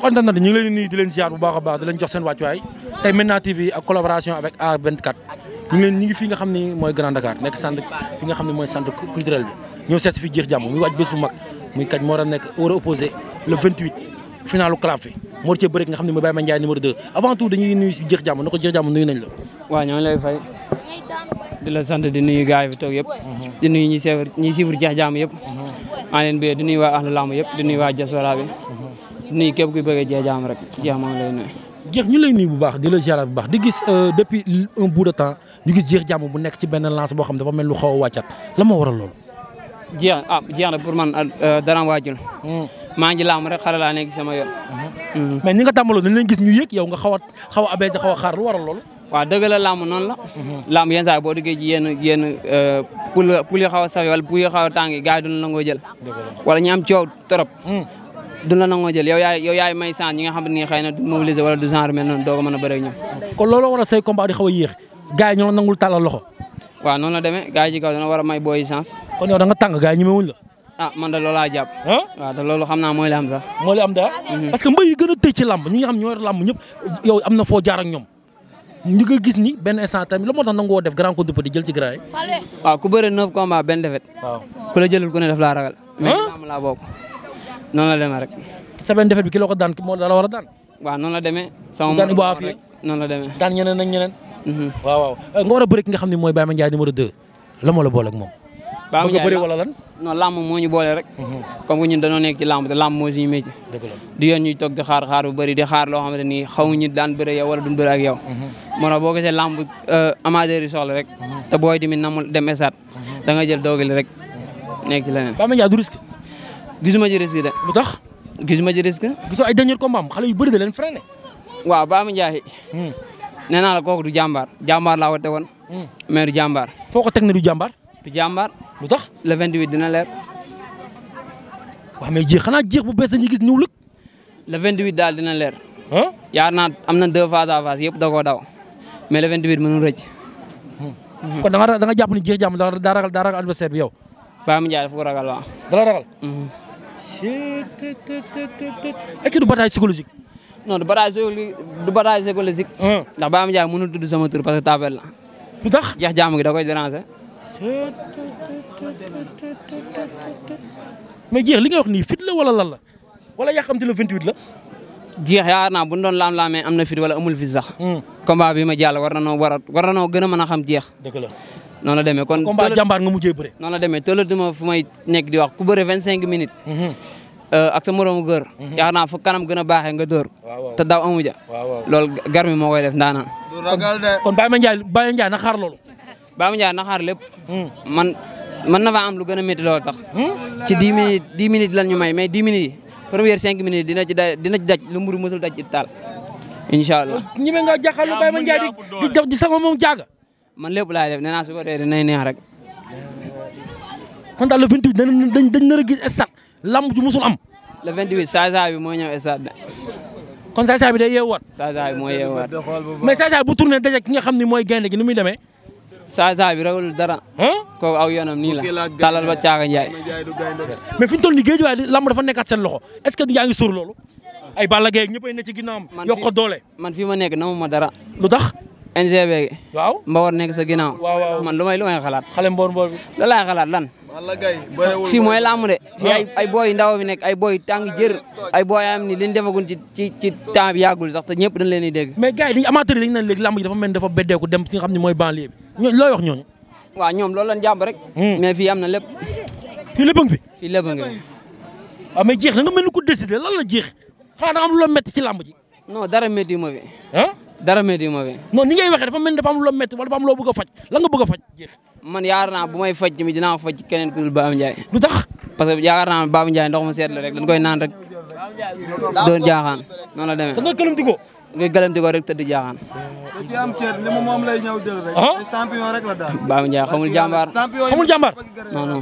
mbokk internet ñu ngi leen di nuyu di leen ziar bu baax a baax di leen jox seen wàccuwaay tey Médina TV ak collaboration avec A24 ñu ngi fi nga xam ni mooy Grand Dakar nekk centre fi nga xam ne mooy centre culturel bi ñëw seet si fi jeex jàmm muy waaj bés bu mag muy kañ moo war a nekk war a opposé le 28 finalu CLAF fi moo cee bëri nga xam ne mooy Baye Mandiaye numéro 2 avant tout dañuy nuyu si jeex jàmm na ko jeex jàmm nuyu nañ la. waaw ñoo ngi lay fay di la sant di nuyu gars yi fi toog yëpp di nuyu ñi suivre jeex jàmm yëpp maa leen bëgg di nuyu waa ahlu lamb yëpp di nuyu waa diaspora bi di nuyu képp kuy bëggee jeex jàmm rek jeex maa ngi lay nuyu. jeex ñu lay nuyu bu baax di la ziar bu baax di gis depuis un bout de temps ñu gis jeex jàmm bu nekk ci benn lance boo xam dafa mel lu xaw a wàccat la moo waral loolu. jeex na pour man dara waajul maa ngi lamb rek xale laa nekk sama yoon. mais ñi nga tàmbaloo dañ leen gis ñu yëg yow nga xaw a abaissé xaw a xaar lu waral loolu. waaw dëgg la lamb noonu la. lamb yenn saa boo duggee ci yenn pour yi xaw a safe wala pour yi xaw a tàng gars yi duñu la nangoo jël. wala ñu am coow trop. duñu la nangoo jël yow yaay may sant ñi nga xam ne xëy na du mobiliser wala du genre mel noonu doo ko mën a bëre ak ñoom. kon loolu war a say combat di xaw a yéex gars yi ñoo nangul tàllal loxo. waaw noonu la demee gars yi ci kaw dana war a may booy chance. kon yow da nga tàng gars yi ñemewuñ la. man de loolu laa jàpp. waaw te loolu xam naa mooy li am sax. moo li am da parce que mbër yi gën a tëj ci lamb ñi nga xam ñoo yor lamb ñëpp yow am na foo jaar ak ñoom ñu nga gis ni benn instant tamit la moo tax nangoo def grand contre petit jël ci grand yi. waaw ku bëre 9 combats benn défaite. waaw ku la jëlul ku ne def laa ragal. mais lamb laa bokk noonu la demee rek. sa benn défaite bi ki la ko daan moo la war a daan. waaw noonu la demee. sama daan Ibou Afia noonu la demee. daan ñeneen ak ñeneen. waaw nga war a bëri ki nga xam ne mooy Baye Mandiaye numéro 2 la moo la boole ak moom. Baye Mandiaye bëri wala lan. non lamb moo ñu boole rek. comme que ñun dañoo nekk ci lamb te lamb moo suñu métier. dëgg la di yoon ñuy toog di xaar bu bëri di xaar loo xamante ni xamuñu daan bëre yow wala duñ bëre ak yow. moo tax boo gisee lamb amateur yi soxla rek. te booy tamit namul dem esat da nga jël dogali rek nekk ci leneen. Baye Mandiaye du risque. gisuma ci risque de. lu tax. gisuma ci risque. gisoo ay dernier combat am xale yu bëri da leen freiné. waaw Baye Mandiaye. nee naa la kooku du jàmbaar jàmbaar laa wate woon. mais du jàmbaar. foo ko teg ne du jàmbaar. du jàmbaar. lu tax le 28 dina leer. waaw mais jeex xanaa jeex bu bees dañuy gis ñëw lëkk. le 28 daal dina leer. yaar naa am na 2 face à face yëpp da koo daw mais le 28 mënul rëcc. kon da nga jàpp ni jeex jàmm daa ragal adversaire bi yow. Baye Mandiaye dafa ko ragal waaw. da la ragal. est-ce que du bataille psychologique. non du bataille psychologique. ndax Baye Mandiaye mënul tudd sama tur parce que tapel la. lu tax jeex jàmm gi da koy déranger. mais jeex li nga wax nii fit la wala lan la wala yàqamti le 28 la. jeex yaakaar naa bu ñu doon laam-laamee am na fit wala amul fit sax. combat bi ma jàll war na noo gën a mën a xam jeex. dëgg la noonu la demee kon. combat jàmbaar nga mujjee bëre. noonu la demee tollatuma fu may nekk di wax ku bëre 25 minutes. ak sa moromu gër. yaakaar naa fu kanam gën a baaxee nga dóor. te daw amu ja. loolu gar mi moo koy def ndaanaan. kon Baye Mandiaye na xaar loolu. Baye Mandiaye na xaar lépp. man na fa am lu gën a métti loolu sax. ci 10 minutes lan ñu may mais 10 minutes yi première 5 minutes dina ci daj lu mburu mësul daj ci taal. incha allah ñeme nga jàkkaarloo Baye Mandiaye di sango moom jaaga. man lépp laay def nee naa su ko dee dinay neex rek. kon daal le 28 dañ nar a gis stade lamb ju musul am. le 28 saa bi moo ñëw stade. kon saa bi day yeewaat. saa bi moo yeewaat. mais saa bu tourné daje ki nga xam ne mooy gaynde gi ni muy demee. saa bi rawul dara. kooku aw yoonam nii la. talal ba caaga Njaay. mais fi ñu toll nii géej waaye lamb dafa nekkaat seen loxo est-ce que yaa ngi sóor loolu. ay Balla Gaye ñëppay ne ci ginnaawam. yokk ko doole. man fii ma nekk namu ma dara. lu tax. NGB. waaw Mbawar nekk sa ginnaaw. waaw man lu may xalaat. xale mboor bi. la laay xalaat lan. fii mooy làmb de. fii ay booy ndaw fi nekk ay booy tàng jër. ay booy am ni liñ defagun ci temps bi yàggul sax te ñëpp dañ leen di dégg. mais gars yi dañuy amateur yi dañu naan léegi làmb ji dafa mel ni dafa beddeeku dem ci nga xam ne mooy banlieue bi looy wax ñooñu. waaw ñoom loolu lañ jàpp rek. mais fii am na lépp. fii lépp a ngi fi. fii lépp a ngi fi. waaw mais jeex na nga mel ni ku décidé lan la jeex xanaa da am lu la métti ci làmb ji. non dara métti ma fi. dara métti ma fi. non ni ngay waxee dafa mel ni dafa am lu la métti wala dafa am loo bëgg a faj lan nga bëgg a faj jeex. man yaakaar naa bu may faj mi dinaa faj keneen ku dul Baye Mandiaye. lu tax. parce que yaakaar naa Baye Mandiaye ndox mu seet la rek dañ koy naan rek doon jaaxaan noonu la demee. da nga gëlëm di ko. nga gëlëm di ko rek tëdd jaaxaan. da ci am cër li mu moom lay ñëw jël rek. champion rek la daal. Baye Mandiaye xamul jàmbaar. xamul jàmbaar. non non.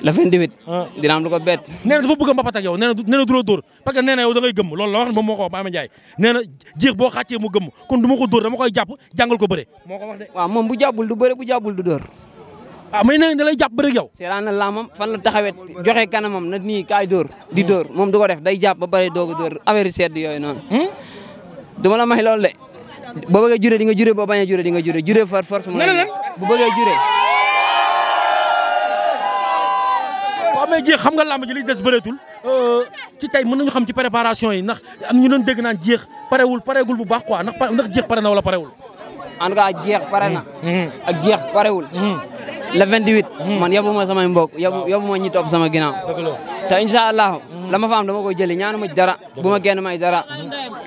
le 28. dina am lu ko bett. nee na dafa bëgg a mbapat ak yow nee na du la dóor parce que nee na yow da ngay gëmm loolu la wax moom moo ko wax Baye Mandiaye nee na jeex boo xàccee mu gëmm kon du ma ko dóor dama koy jàpp jàngal ko bëre moo ko wax de. waaw moom bu jàppul du bëre bu jàppul du dóor. ah mais nee na lay jàpp bëri yow. seeraan na lamam fan la taxawee joxe kanamam na nii kaay dóor di dóor moom du ko def day jàpp ba pare doog a dóor affaire sedd yooyu noonu. duma la may loolu de boo bëggee jure di nga jure boo bañee jure di nga jure far force. nee na bu bëggee jure. waaw mais jeex xam nga lamb ji li des bëreetul ci tey mën nañu xam ci préparation yi ndax am ñu doon dégg naan jeex pareegul bu baax quoi ndax jeex pare na wala parewul. en tout cas jeex pare na. ak jeex parewul. le 28. man yabuma samay mbokk yabuma ñi topp sama ginnaaw. te incha allah la ma fa am dama koy jëli ñaanu ma ci dara. bu ma kenn may dara.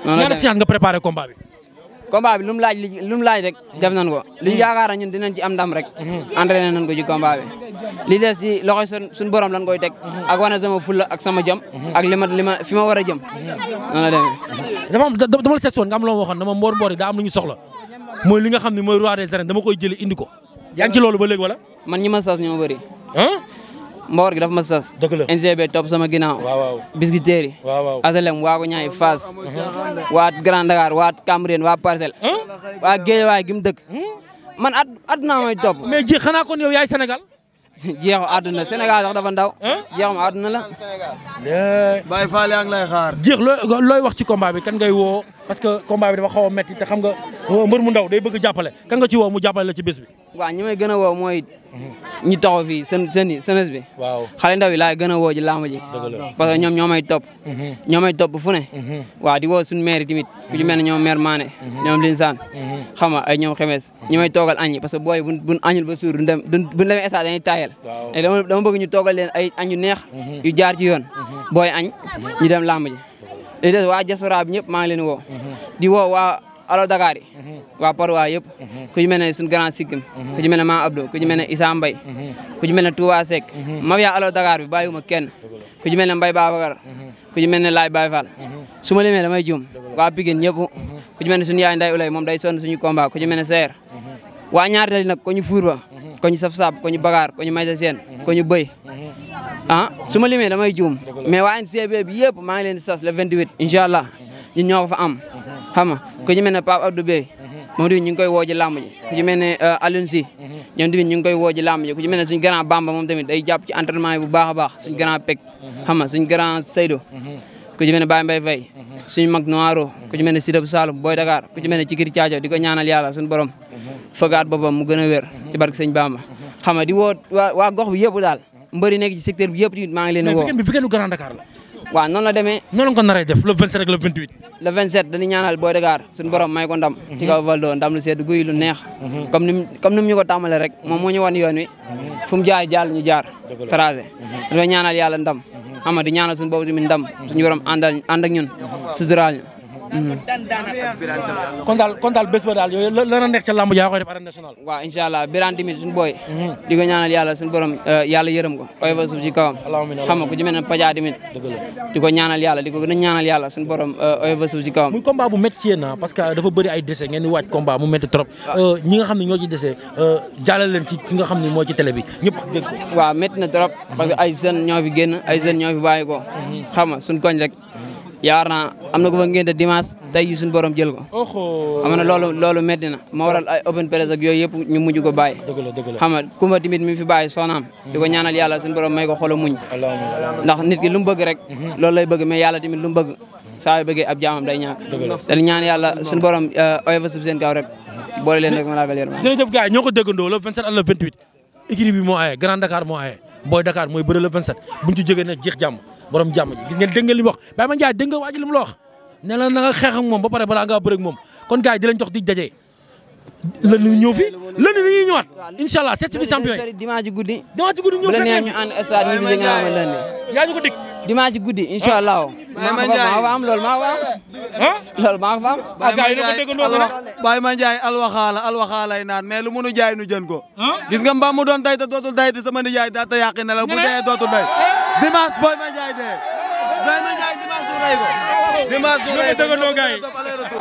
noonu ñaata séance nga préparé combat bi. combat bi lu mu laaj rek def nañ ko li ñu yaakaar ñun dinañ ci am ndam rek. entraîné nañ ko ci combat bi. li des ci loxoy suñu borom lañ koy teg. ak wane sama fulla ak sama jëm. ak fi ma war a jëm. noonu la demee. dama la seet woon nga am loo waxoon dama mboor yi daa am lu ñu soxla mooy li nga xam ne mooy roi des arènes dama koy jëli indi ko yaa ngi ci loolu ba léegi wala. man ñi ma sas ñoo bëri. mboor gi dafa ma sas. dëgg la NGB topp sama ginnaaw. waaw Biscuiterie yi. waaw Asalem waa ko ñaay Fass. waa Grand Dakar waa Cambérène waa Parcelles. waa Guédiawaye gi mu dëkk. man àdduna may topp. mais jeex xanaa kon yow yaay Sénégal. jeexu àdduna Sénégal sax dafa ndaw. jeexum àdduna la. Baye Fall yaa ngi lay xaar. jeex looy wax ci combat bi kan ngay woo parce que combat bi dafa xaw a metti te xam nga mbër mu ndaw day bëgg jàppale kan nga ci woo mu jàppale la ci bés bi. waaw ñi may gën a woo mooy ñi taxaw fii senes bi. waaw xale ndaw yi laay gën a woo ji làmb ji. parce que ñoom ñoo may topp. ñoo may topp fu ne. waaw di woo suñu maire tamit ku ci mel ne ñoom maire Mané. ñoom Linsaan. xam nga ay ñoom xemes ñi may toogal añi parce que booy buñ añul ba suur buñ demee stade dañuy taayal. dama bëgg ñu toogal leen ay añ yu neex. yu jaar ci yoon. booy añ ñu dem làmb ji. li des waa diaspora bi ñëpp maa ngi leen woo. di woo waa Alo Dakar yi. waa Parwa yëpp. ku ci mel ne suñu grand Sikkim. ku ci mel ne Ma Abdou ku ci mel ne Issa Mbaye. ku ci mel ne Touba Seck. mafia Alo Dakar bi bàyyiwuma kenn. ku ci mel ne Mbaye Babacar. ku ci mel ne Laye Baye Fall. su ma limee damay juum. waa Pikine ñëpp. ku ci mel ne suñu yaay Nday Ulay moom day sonn suñu combat ku ci mel ne Seer. waa ñaari tali nag ko ñu fuur ba. ko ñu saf saab ko ñu bagaar ko ñu mayta seen ko ñu bëy su ma limee damay juum mais waa NCB bi yëpp maa ngi leen di sas le 28 incha allah ñun ñoo ko fa am xam nga ku ci mel ne Pape Abdou Bey moom tamit ñu ngi koy woo ji làmb ji ku ci mel ne Alioune Sy ñoom tamit ñu ngi koy woo ji làmb ji ku ci mel ne suñu grand Bamba moom tamit day jàpp ci entraînement yi bu baax a baax suñu grand Pek xam nga suñu grand Seydou ku ci mel ne Baye Mbaye Faye suñu mag Noiro ku ci mel ne Sidab Saloum Boy Dakar ku ci mel ne Cikiri Caajo di ko ñaanal yàlla suñu borom fëgaat boppam mu gën a wér ci barke sëñ Bamba xam nga di woo waa gox bi yëpp daal mbëri nekk ci secteur bi yëpp tamit maa ngi leen di woo. mais weekend Grand Dakar la. waaw noonu la demee. noonu la ko naree def le 27 ak le 28. le 27 dañuy ñaanal Boy Dakar suñu borom may ko ndam. ci kaw Valdo ndam lu sedd guy lu neex. comme ni mu ñu ko tàmbalee rek moom moo ñu wan yoon wi fu mu jaar jàll ñu jaar. tracé dañoo ñaanal yàlla ndam xam nga di ñaanal suñu boobu tamit ndam suñu borom ànd ak ñun suturaal ñu. kon daal bés ba daal yooyu la nekk ca lamb ja koy def arène nationale. waaw incha allah Birane tamit suñu booy. di ko ñaanal yàlla suñu borom yàlla yërëm ko oy fa suuf ci kawam. xam nga ku ci mel ne Paja tamit. di ko ñaanal yàlla di ko gën a ñaanal yàlla suñu borom oy fa suuf ci kawam. muy combat bu métti ci yéen parce que dafa bëri ay décès ngeen di waaj combat mu métti trop. ñi nga xam ne ñoo ci décès jàllale leen ci ki nga xam ne moo ci télé bi ñëpp dégg ko. waaw métti na trop parce que ay jeunes ñoo fi génn ay jeunes ñoo fi bàyyi ko. xam nga suñu koñ rek. yaakaar naa am na ko fa ngénte dimanche tey ji suñu borom jël ko. xam na loolu métti na moo waral ay open press ak yooyu yëpp ñu mujj ko bàyyi. xam nga kumba tamit mi fi bàyyi soxnaam. di ko ñaanal yàlla suñu borom may ko xolo muñ. ndax nit ki lu mu bëgg rek. loolu lay bëgg mais yàlla tamit lu mu bëgg saa yu bëggee ab jaamam day ñàkk. dañu ñaan yàlla suñu borom oyofa suuf seen kaw rek boole leen rek ma laagal yërëm. jërëjëf gars yi ñoo ko déggandoo le 27 ak le 28 équipe bi moo aye Grand Dakar moo aye Boy Dakar mooy bëre le 27 buñ ci jógee nag jeex jàmm borom jàmm ji gis ngeen dégg ngeen li mu wax Baye Mandiaye dégg nga waa ji li mu la wax ne la na nga xeex ak moom ba pare balaa ngaa bëre ak moom kon gars yi di leen jox di daje lënd ñëw fi lënd dañuy ñëwaat incha allah seet si fi champion yi dimanche guddi ñëw bu la neex ñu ànd stade ñu fi nga xam ne lënd yaa ñu ko dig dimanche guddi incha allah maa fa am loolu maa fa am loolu maa fa am gars yi da ko déggandoo Baye Mandiaye alwaxaalay naan mais lu mënu jaay nu jën ko gis nga mbaam mu doon tay te dootul tay te sama nijaay daa ta yàqi ne la bu dee dootul day dimanche Baye Mandiaye dee Baye Mandiaye dimanche du rey ko dimanche du rey ko